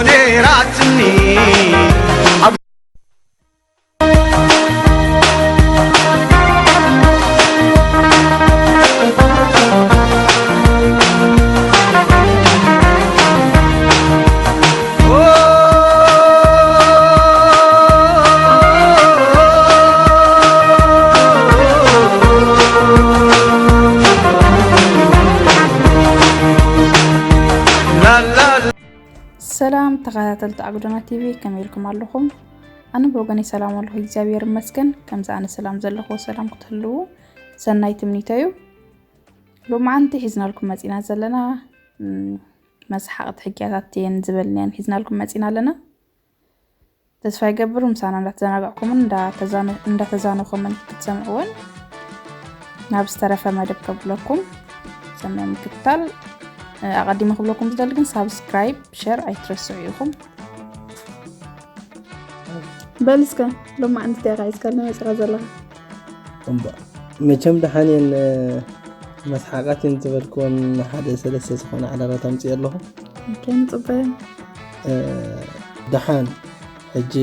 ኔራትኒ። ሰላም ተኸታተልቲ ኣጉደና ቲቪ፣ ከመይ ኢልኩም ኣለኹም? ኣነ ብወገነይ ሰላም ኣለኹ፣ እግዚኣብሔር ይመስገን። ከምዚ ኣነ ሰላም ዘለኹዎ ሰላም ክትህልዉ ሰናይ ትምኒተይ እዩ። ሎማዓንቲ ሒዝናልኩም መፂና ዘለና፣ ም፣ መስሓቕቲ ሕግያታት እየን ዝበልናየን ሒዝናልኩም መፂና ኣለና። ተስፋ ይገብር ምሳና እንዳተዘናጋዕኩምን እንዳተዛነ-፣ እንዳተዛነኹምን ክትሰምዕወን ናብ ዝተረፈ መደብ ከብለኩም ሰናይ ምክትታል። እ፣ ኣቐዲመ ክብለኩም ዝደሊ ግን ሳብስክራይብ፣ ሸር ኣይትረስዑ ኢኹም። በል እስከ ሎማዓንቲ እንታይ ኢኻ ሒዝካልና መፂኻ ዘለኻ? እምባ መቸም ደሓን እየን። መስሓቓት እየን ዝበልክወን ሓደ ሰለስተ ዝኾነ ዕላላት ኣምፅእ ኣለኹ። ከንፅበ ደሓን ሕጂ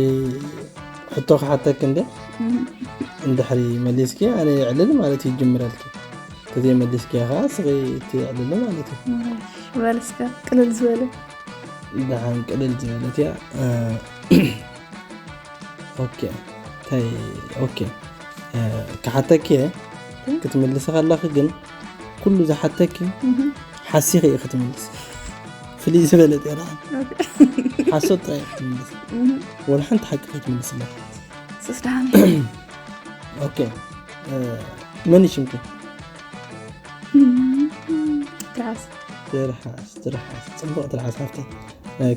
ሕቶ ክሓተክ እንደ እንድሕሪ መሊስኪ ኣነ የዕልል ማለት እዩ ይጅምረልኪ። ተዘይ መሊስኪ ከዓ ስቂ እቲ የዕልል ማለት እዩ። በል እስከ ቅልል ዝበለ ደሓን ቅልል ዝበለት እያ። ኦኬ እንታይ ኦኬ ክሓተኪ እየ ክትምልሲ ከለኺ ግን ኩሉ ዝሓተኪ ሓሲኺ እየ ክትምልስ። ፍልይ ዝበለ ጤና ሓሶት ጥራይ ክትምልስ ወላ ሓንቲ ሓቂ ክትምልስ ኣለኪ። ስስ ደሓን ኦኬ መን እዩ ሽምኪ? ትርሓስ ትርሓስ ትርሓስ ፅቡቕ ትርሓስ ሓፍተይ።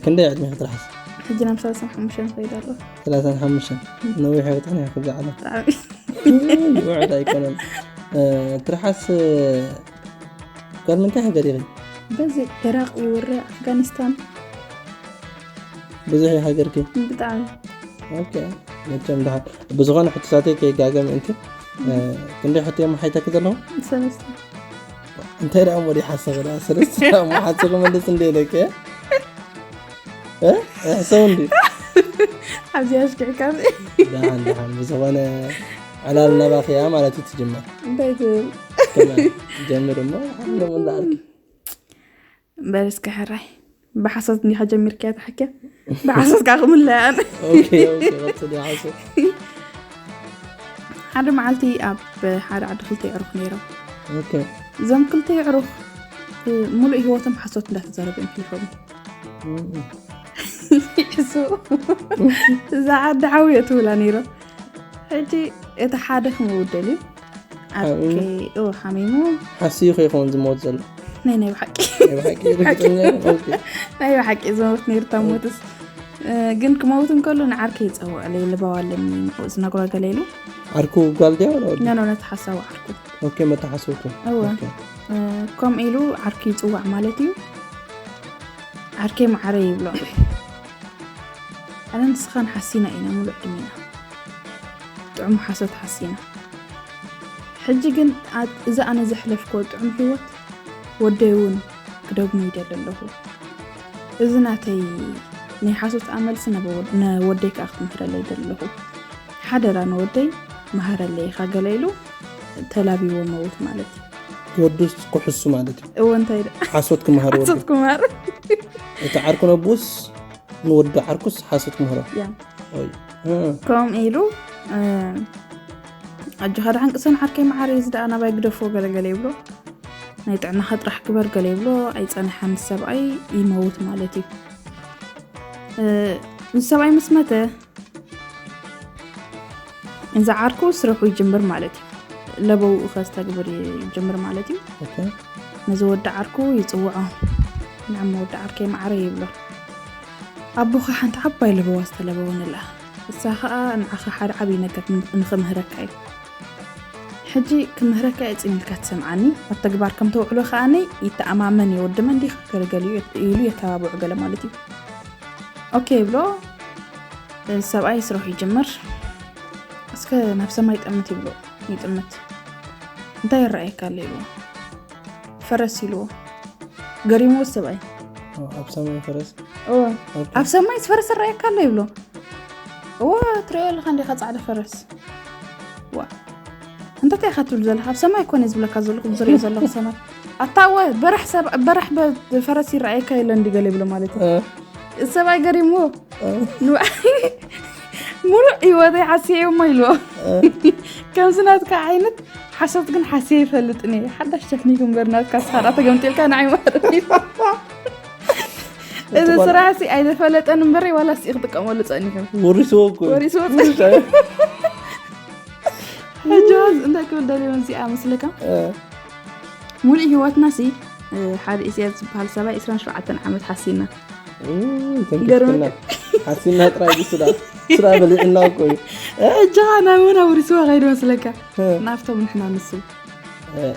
ክንደይ ዕድሜ ክትርሓስ? ሕጂ ናብ ሰላሳን ሓሙሽተን ይኸይድ ኣሎ። ሰላሳን ሓሙሽተን ነዊሕ ይወጣን ይኸብዛ ዓለም ብጣዕሚ ውዕድ ኣይኮነን። ትርሓስ ጓል ምንታይ ሃገር ኢኺ? በዚ ኢራቅ ይውረ ኣፍጋኒስታን ብዙሕ እዩ ሃገርኪ? ብጣዕሚ ኦኬ መቸም ደሓን ብዝኾነ ሕቶታተይ ከይጋገ ምእንቲ ክንደይ ሕቶ እዮም ሓይተኪ ዘለኹ? ሰለስተ እንታይ ደኣ እሞ ሓሰኺ ደኣ ሰለስተ ደኣ እሞ ሓሰኺ መልስ እንደ ኢለኪ ሕሰው እንዲ ኣብዚኣ ኣሽኪዕካ ደሓን ደሓን ብዝኾነ ዕላል ናባኽያ ማለት እዩ ትጅመር እንታይ ትብል ከመ ጀምር እሞ ሓሎም እንዳኣልኪ በል እስከ ሕራይ ብሓሶት እንዲኻ ጀሚርካያ ተሓኪያ ብሓሶት ከዓ ክምለያን ኦኬ ኦኬ ቀጽል ይሓሶት ሓደ መዓልቲ ኣብ ሓደ ዓዲ ክልተ የዕሩኽ ነይሮም ኦኬ እዞም ክልተ የዕሩኽ ሙሉእ ህይወቶም ሓሶት እንዳተዛረቡ እዮም ሕሊፎም ይሕሱ እዛ ዓዲ ሓውዮ ትብላ ነይሮም ሕጂ እቲ ሓደ ክመውት ደልዩ ዓርከይ እዎ ሓሚሙ ሓስዩ ከይኸውን ዝሞት ዘሎ ናይ ናይ ብሓቂ ናይ ብሓቂ ርግጠኛ ኦኬ ናይ ብሓቂ ዝሞት ነይሩ እታ ሞትስ ግን ክመውት እንከሎ ንዓርከይ ይፀውዕ ለይ ልባዋ ኣለኒ ንዕኡ ዝነግሮ ገለ ኢሉ ዓርኩ ጓል ድያ ወላ ወዲ ነኖ ነቲ ሓሳዊ ዓርኩ ኦኬ መተሓሰብኩ እወ ኦኬ ከምኡ ኢሉ ዓርኪ ይፅዋዕ ማለት እዩ ዓርከይ ማዓረይ ይብሎ ኣነ ንስኻን ሓሲና ኢና ሙሉእ ዕድሜና ጥዑም ሓሶት ሓሲና ሕጂ ግን ኣ- እዚ ኣነ ዘሕለፍክዎ ጥዑም ህይወት ወደይ እውን ክደግሞ ይደሊ ኣለኹ እዚ ናተይ ናይ ሓሶት ኣመልሲ ናብ ወድ- ንወደይ ከዓ ክትምህረለይ ይደሊ ኣለኹ ሓደራ ንወደይ መሃረለይ ኢኻ ገለ ኢሉ ተላቢዎ መውት ማለት እዩ ወዱስ ክሕሱ ማለት እዩ እወ እንታይ ደ ሓሶት ክመሃር ወዱ ሓሶት ክመሃር እቲ ዓርኩ ነብኡስ ንወዱ ዓርኩስ ሓሶት ክምህሮ ያ ኦይ ከምኡ ኢሉ ኣጆኻ ደሓን ቅሰን ዓርከይ መዓረ እዚ ደኣ ናባይ ግደፎ ገለገለ ይብሎ ናይ ጥዕናኻ ጥራሕ ግበር ገለ ይብሎ ኣይፀንሐን ሰብኣይ ይመውት ማለት እዩ እ፣ ንሰብኣይ ምስ መተ እዚ ዓርኩ ስርሑ ይጅምር ማለት እዩ ለበውኡ ከስተግብር ይጅምር ማለት እዩ ኦኬ ነዚ ወዲ ዓርኩ ይፅውዖ ንዓሞ ወዲ ዓርከይ ማዕረ ይብሎ ኣቦኻ ሓንቲ ዓባይ ለበዋ ዝተለበወ ንላ እሳ ኸዓ ንዓኻ ሓደ ዓብዪ ነገር ንኽምህረካ እዩ ሕጂ ክምህረካ እየ ፅን ኢልካ ትሰምዓኒ ኣብ ተግባር ከም ተውዕሎ ከዓኒ ይተኣማመን እየ ወዲ መን ዲኻ ገለገል እዩ ኢሉ የተባብዑ ገለ ማለት እዩ ኦኬ ይብሎ ሰብኣይ ስርሑ ይጅምር እስከ ናብ ሰማይ ጠምት ይብሎ ይጥምት እንታይ ይረኣየካ ኣሎ ይብሎ ፈረስ ኢልዎ ገሪምዎ ሰብኣይ ኣብ ሰማይ ፈረስ እወ ኣብ ሰማይ ዝፈረስ ይረኣየካ ኣሎ ይብሎ። እወ ትሪኦ ኣለካ እንዲካ ፃዕዳ ፈረስ። ዋ እንታይ ኢካ ትብል ዘለካ? ኣብ ሰማይ ኮነ ዝብለካ ዘለኩ ዝሪኦ ዘለኩ ሰማይ ኣታ እወ በራሕ ሰብ በራሕ በ- ፈረስ ይረኣየካ የለ እንዲ ገለ ይብሎ ማለት እዩ። ሰብኣይ ገሪምዎ ንባዕለይ ሙሉእ ህይወተይ ሓስየዮሞ ኢልዎ። ከምዚ ናትካ ዓይነት ሓሶት ግን ሓስየ ይፈልጥን እየ። ሓዳሽ ቴክኒክ እምበር ናትካ ስኻ ዳ ተገምጢልካ ንዓይ ማለት እዩ። እዚ ስራሕ ሲ ኣይዘፈለጠን እምበረይ ዋላ ሲ ክጥቀመሉ ጸኒሑ። ወሪስዎ እኮ እዩ። ወሪስዎ ጸኒሑ። ሕጂ ዋስ እንታይ ክብል ደልዮም እዚኣ መስለካ? ሙሉእ ህይወትና ሲ ሓደ ኢሳያስ ዝበሃል ሰብኣይ ዕስራን ሸውዓተን ዓመት ሓሲና። ተንክፍትና ሓሲና ጥራይ ስዳ ስዳ በሊዕና እኮ እዩ። እጃኻ ናብ ወና ውሪስዋ ከይዱ መስለካ? ናብቶም ንሕና ንሱ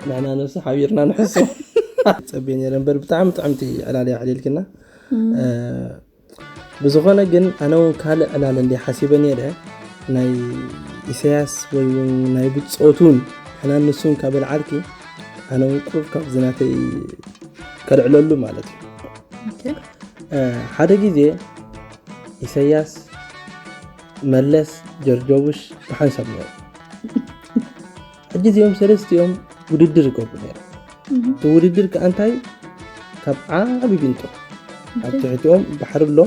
ንሕና ነብሲ ሓቢርና ንሕሶ። ፀቤ ነረ እምበር ብጣዕሚ ጥዕምቲ ዕላል ዕሊልክና። ብዝኾነ ግን ኣነ እውን ካልእ ዕላል እንደ ሓሲበ ነረ ናይ ኢሳያስ ወይ እውን ናይ ብፆቱን ሕና ንሱን ካብ በልዓልኪ ኣነ እውን ቁሩብ ካብ ዝናተይ ከልዕለሉ ማለት እዩ። ሓደ ግዜ ኢሳያስ መለስ ጀርጆ ቡሽ ብሓንሳብ ነሩ። ሕጂ እዚኦም ሰለስቲኦም ውድድር ይገብሩ ነሩ። እቲ ውድድር ከኣ እንታይ ካብ ዓቢ ቢንቶ ኣብ ትሕቲኦም ባሕሪ ኣሎ፣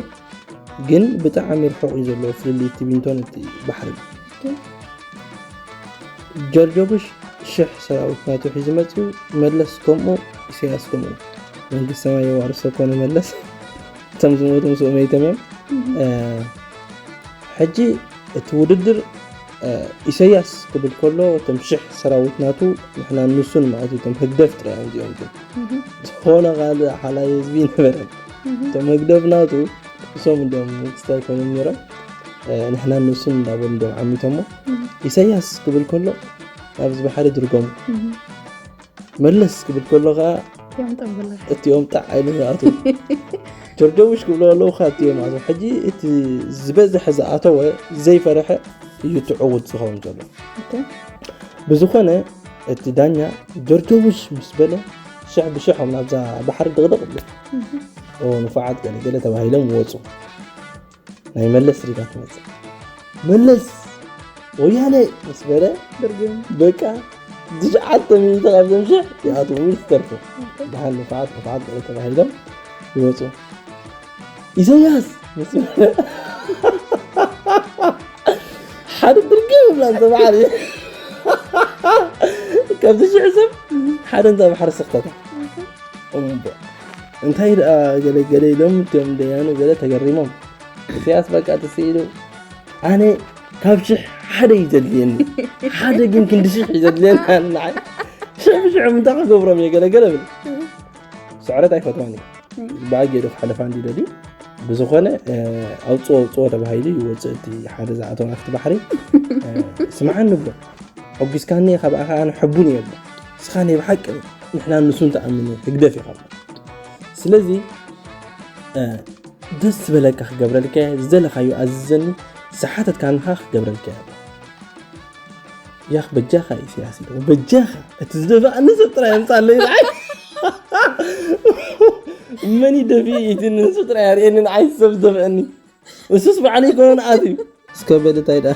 ግን ብጣዕሚ ርሑቕ እዩ ዘለዎ ፍልልይ እቲ ቢንቶን እቲ ባሕሪ። ጀርጆ ቡሽ ሽሕ ሰራዊት ናቱ ሒዙ መፅኡ፣ መለስ ከምኡ፣ ኢሳያስ ከምኡ። መንግስቲ ሰማይ የዋርሶ ኮነ መለስ እቶም ዝሞቱ ምስኡ መይቶም እዮም። ሕጂ እቲ ውድድር ኢሳያስ ክብል ከሎ እቶም ሽሕ ሰራዊት ናቱ ንሕና ንሱን ማለት እዩ፣ እቶም ህግደፍ ጥራይ እዮም እዚኦም ግን ዝኾነ ካልእ ሓላይ ህዝቢ ይነበረን። እቶም ህግደፍ ናቱ እሶም እንዲኦም መንግስቲ ኣይኮኑን ነይሮም። ንሕና ንሱን እንዳበሉ እንዲኦም ዓሚቶሞ። ኢሳያስ ክብል ከሎ ኣብዚ ባሕሪ ድርጎሙ፣ መለስ ክብል ከሎ ከዓ እቲኦም ጣዕ ኣይሉ ዝኣትዉ። ጀርጆ ቡሽ ክብሉ ኣለዉ ከዓ እቲኦም ኣቶም። ሕጂ እቲ ዝበዝሐ ዝኣተወ ዘይፈርሐ እዩ እቲ ዕዉት ዝኸውን ዘሎ። ብዝኾነ እቲ ዳኛ ጀርጆ ቡሽ ምስ በለ ሽሕ ብሽሖም ናብዛ ባሕሪ ድቕድቕ ብ ንፉዓት ገለገለ ተባሂሎም ይወፁ። ናይ መለስ ሪጋ ትመፅእ። መለስ ወያነ ምስ በለ በቃ ትሽዓተ ሚእቲ ካብዞም ሽሕ ይኣትዉ ዝተርፉ። ደሓን ንፉዓት ንፉዓት ገለ ተባሂሎም ይወፁ። ኢሳያስ ምስ በለ ሓደ ድርግም ይብላ እንተ ባሕሪ ካብዚ ሽሕ ሰብ ሓደ እንተ ባሕሪ ስኽተታ። እምቦ እንታይ ደኣ ገለ ገለ ኢሎም እቲኦም ደያኑ ገለ ተገሪሞም። ኢሳያስ በቃ ተስኢሉ ኣነ ካብ ሽሕ ሓደ እዩ ዘድልየኒ፣ ሓደ ግን ክንዲ ሽሕ እዩ ዘድልየኒ። ኣነ ንዓይ ሽሕ ብሽሕ ምንታይ ክገብሮም እየ ገለ ገለ ብል። ስዕረት ኣይፈትዋን እዩ። ብኣጌ ዶ ክሓለፋ እንዲ ደልዩ ብዝኾነ ኣውፅኦ ኣውፅኦ ተባሂሉ ይወፅእ እቲ ሓደ ዝኣተወ ናብቲ ባሕሪ። ስምዓኒ ብሎ ኣጒስካኒ ካብኣ ከዓ ኣነ ሕቡን እየ ብሎ። ንስኻ ናይ ብሓቂ ንሕና ንሱን ተኣምን ህግደፍ ኢኻ ብሎ። ስለዚ ደስ ዝበለካ ክገብረልካ እየ፣ ዝደለኻዮ ኣዝዘኒ፣ ዝሓተትካንኻ ክገብረልካ እየ። ያኽ በጃኻ ኢሳያስ ኢልዎ በጃኻ እቲ ዝደፍኣኒ ሰብ ጥራይ ኣምፃለይ ንዓይ። መን ይደፊ እቲ ንሱ ጥራይ ኣርእየኒ ንዓይ ሰብ ዝደፍአኒ እሱስ ባዕሉ ይኮነ ንኣት እዩ። እስከ በል እንታይ ዳ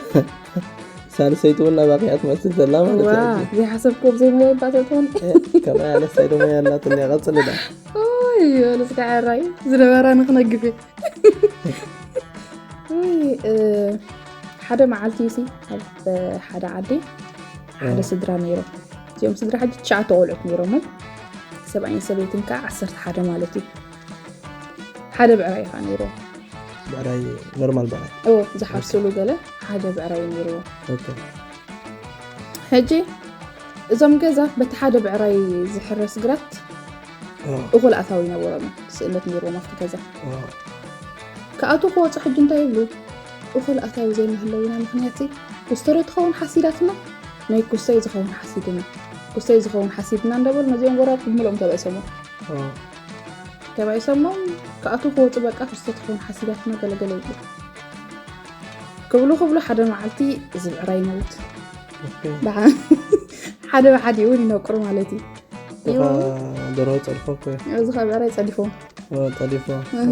ሳልሰይቲ እውን ናባኺ እያ ትመስል ዘላ ማለት እዩ። ሕጂ ዘይሓሰብክዎ ብዘይሞያ ይባእ ትኾን። ከማይ ኣነስታይ ደሞ ያላትን እያ ቀፅል ዳ ኦይ በልስካ ዕራይ ዝነበራ ንክነግፍ እዩ። ውይ፣ እ፣ ሓደ መዓልቲ ሲ ኣብ ሓደ ዓዲ ሓደ ስድራ ነይሮም። እዚኦም ስድራ ሕጂ ትሽዓተ ቆልዑት ነይሮም። ሰብኣይን ሰበይትን ከዓ ዓሰርተ ሓደ ማለት እዩ። ሓደ ብዕራይ ከዓ ነይሮም። ብዕራይ ኖርማል ብዕራይ ኦ ዝሓርስሉ ገለ ሓደ ብዕራይ ነይርዎም። ኦኬ። ሕጂ እዞም ገዛ በቲ ሓደ ብዕራይ ዝሕረስ ግራት ኦ፣ እኹል ኣታዊ ነበሮም። ስእነት ነይርዎም ኣብቲ ገዛ። ኦ፣ ክኣትዉ ክወፁ ሕጂ እንታይ ይብሉ? እኹል ኣታዊ ዘይምህለውና ምኽንያት ኩስተሮ ትኸውን ሓሲዳትና፣ ናይ ኩስተይ ዝኸውን ሓሲድና፣ ኩስተይ ዝኸውን ሓሲድና እንዳበሉ ነዚኦም ጎረባብቲ ብምልኦም ተባኢሶሞም። ኦ፣ ተባኢሶሞም ክኣትዉ ክወፁ በቃ ኩስተ ትኸውን ሓሲዳትና ገለገለ ይብሉ። ክብሉ ክብሉ ሓደ መዓልቲ እዚ ብዕራይ ይመውት። ኦኬ። ብሓ-፣ ሓደ ብሓደ እውን ይነቁሩ ማለት እዩ። እኻ ደሮ ጸድፎ እኮ እዩ። እዚ ካብ ዕራይ ጸዲፎም ኦ፣ ጸዲፎ። እህ፣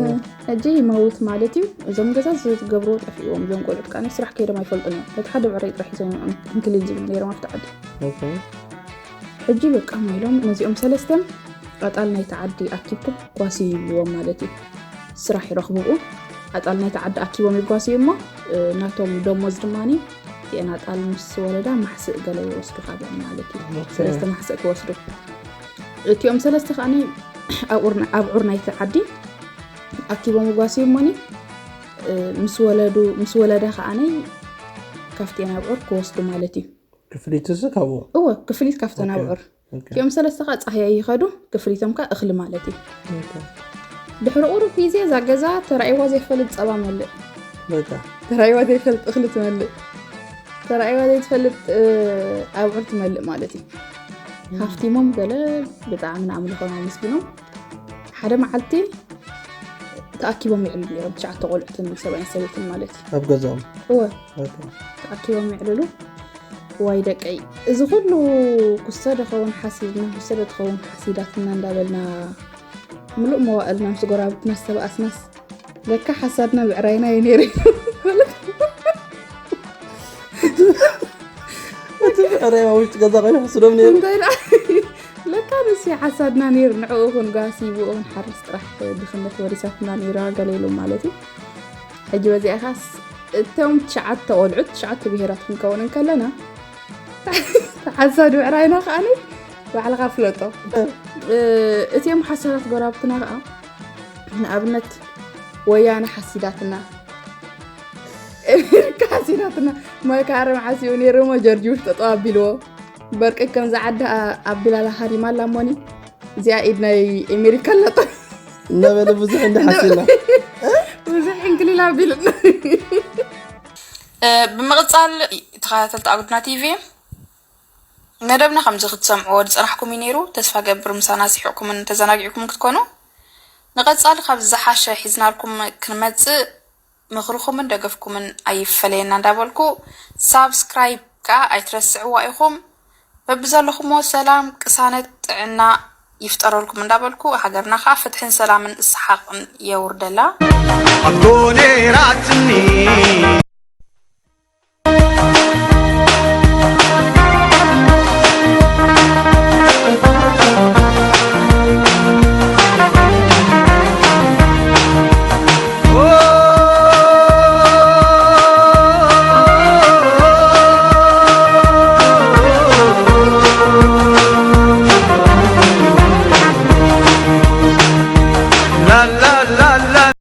ሕጂ ይመውት ማለት እዩ። እዞም ገዛ ዝገብርዎ ጠፊዎም፣ እዞም ቆልዑት ከኣ ስራሕ ከይዶም ኣይፈልጡን እዮም። ነቲ ሓደ ብዕራይ ጥራሕ ሒዞም እዮም እንክልል ዝብሉ ነይሮም ኣብቲ ዓዲ። ኦኬ። ሕጂ በቃ ማይሎም ነዚኦም ሰለስተን ኣጣል ናይቲ ዓዲ ኣኪብኩም ጓሲ ይብልዎም ማለት እዩ። ስራሕ ይረኽቡ ብኡ። ኣጣል ናይቲ ዓዲ ኣኪቦም ይጓስዩ እሞ እ፣ ናቶም ደሞዝ ድማ እቲአን ኣጣል ምስ ወለዳ ማሕስእ ገለ ይወስዱ ካብኦም ማለት እዩ። ኦኬ። ሰለስተ ማሕስእ ክወስዱ። እቲኦም ሰለስተ ከዓኒ ኣብዑር ኣብዑር ናይቲ ዓዲ ኣኪቦም ይጓስዩ እሞኒ እ፣ ምስ ወለዱ ምስ ወለዳ ከዓኒ ካብቲአን ኣብዑር ክወስዱ ማለት እዩ። ክፍሊትስ ካብኡ። እወ፣ ክፍሊት ካብተን ኦኬ። ኣብዑር። ኦኬ። እቲኦም ሰለስተ ከዓ ፃህያይ ይኸዱ፣ ክፍሊቶም ከዓ እኽሊ ማለት እዩ። ኦኬ። ድሕሪ ቁሩብ ግዜ እዛ ገዛ ተራእይዋ ዘይፈልጥ ፀባ መልእ፣ በቃ። ተራእይዋ ዘይፈልጥ እኽሊ ትመልእ፣ ተራእይዋ ዘይትፈልጥ እ፣ ኣብዑር ትመልእ ማለት እዩ። ሃፍቲሞም ገለ ብጣዕሚ ንኣምልኾም ኣመስጊኖም ሓደ መዓልቲ ተኣኪቦም ይዕሉ ነይሮም፣ ትሽዓተ ቆልዑትን ሰብኣይን ሰበይትን ማለት እዩ። ኣብ ገዛኦም። እወ ኦኬ። ተኣኪቦም ይዕልሉ። ዋይ ደቀይ፣ እዚ ኩሉ ኩሰ ዶ ኸውን ሓሲድና፣ ኩሰ ዶ ትኸውን ሓሲዳትና እንዳበልና ምሉእ መዋእልና ምስ ጎራብትና ዝተባኣስናስ ለካ ሓሳድና ብዕራይና እዩ ነይሩ። እቲ ብዕራይ ኣብ ውሽጢ ገዛ ኮይኑ ሕስዶም ነይሩ። እንታይ ደኣ? ለካ ንሱ ሓሳድና ነይሩ፣ ንዕኡ ኹን ጓሲ ብኡ ኹን ሓርስ ጥራሕ ድኽነት ወሪሳትና ነይራ ገለ ኢሉ ማለት እዩ። ሕጂ በዚኣ ኻስ እቶም ትሽዓተ ቆልዑት ትሽዓተ ብሄራት ክንከውን እንከለና ሓሳድ ብዕራይና ከዓኒ ባዕልኻ ፍለጦ። እ፣ እቲኦም ሓሳዳት ጎራብትና ከዓ ንኣብነት ወያነ ሓሲዳትና፣ ኣሜሪካ ሓሲዳትና። ማይ ከዓረ መዓስ እዩ ነይሩ እሞ ጀርጂ ውሽጢ ጠጠው ኣቢልዎ። በርቂ ከምዚ ዓዲ ኣቢላላ ሃሪማ ኣላ እሞኒ እዚኣ ኢድ ናይ ኣሜሪካ ኣለጠ እናበለ ብዙሕ እንዲ ሓሲልና። ብዙሕ ዕንክሊል ኣቢልና። እ፣ ብምቕጻል ተኸታተልቲ ኣጉድና ቲቪ መደብና ከምዚ ክትሰምዕዎ ዝጸናሕኩም እዩ ነይሩ። ተስፋ ገብር ምሳና ስሒቕኩምን ተዘናጊዕኩም ክትኮኑ። ንቐጻሊ ካብ ዝሓሸ ሒዝናልኩም ክንመጽእ ምኽርኹምን ደገፍኩምን ኣይፈለየና እንዳበልኩ ሳብስክራይብ ከኣ ኣይትረስዕዋ ኢኹም። በብዘለኹሞ ሰላም፣ ቅሳነት፣ ጥዕና ይፍጠረልኩም እንዳበልኩ ሃገርና ከኣ ፍትሕን ሰላምን ሰሓቕን የውርደላ። ኣቦኔራትኒ